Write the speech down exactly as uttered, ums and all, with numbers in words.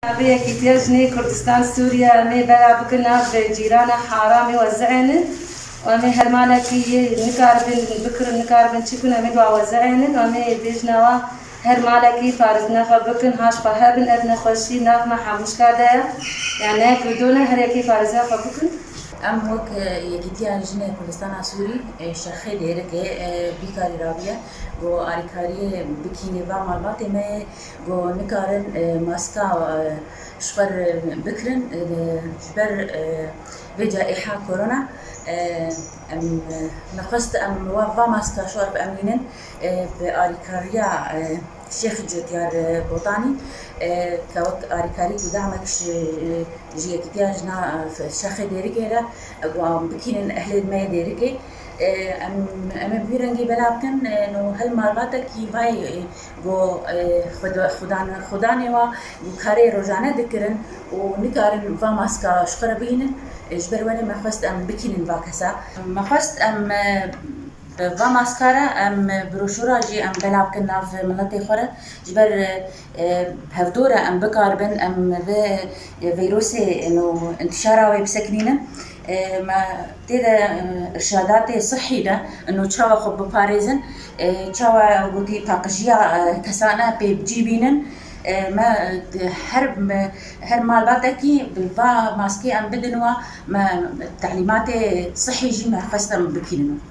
Navê Yekîtiya Jinê Kurdistan Sûriye, em ê bela bikin nav cîrana haramê we zi'ênin û em ê her malekî yê nikaribin bikirin, nikaribin çi bikin, em ê wa we zi'ênin û em ê bêjina wa her malekî parêzina xwe bikin, haş xwe hebin, ev nexweşî nav me hemûşka de ye. Yani ne Kurdo ne, her yekê parêzina xwe bikin. Em wek, e, Yekîtiya Jinê Kurdistana Sûrî, e, şerxê Dêrikê, e, bîkarî rabiye, ku alîkariyê bikînê va malbatê me yê, ku nikarin, e, maska, e, ji xwe re bikirin, e, ji ber, e, vê caîha korona, e, em, e, me xwest em wa, va maska ji xwe re biemînin, e, bi alîkariya, e, Şêx Cotiyar, e, Botanî, e, ke wek alîkarî ku demek ji, e, ji Yekîtiya Jina, e, Şerxê Dêrikê re, e, ku em bikînin ehlê me yê Dêrikê. E, em, em ê bi vî rengî bela bikin, e, no hel malbatekî vay, e, ku, e, xuda-, xudan-, xudanê wa ku karê rojane dikirin û nikarin va maska ji xwe re bihînin, e, ji ber wê me xwest em bikînin va kesa. Me xwest em, e, bi va maska re em broşûra jî em bela bikin nav miletê xwe re. Ji ber, e, hevdû re em bikaribin, em vê, e, vîrusê, no, întişara wê bisekinînin. E, me tê de, e, irşadatê sihî de, no, çawa xwe biparêzin, e, çawa gotî paqijiya, e, kesane pê bi cî bînin. E, me, e, her, me, her malbatekî bi va maskê em bidin wa, me telîmatê sihî jî me xwest em bikînin.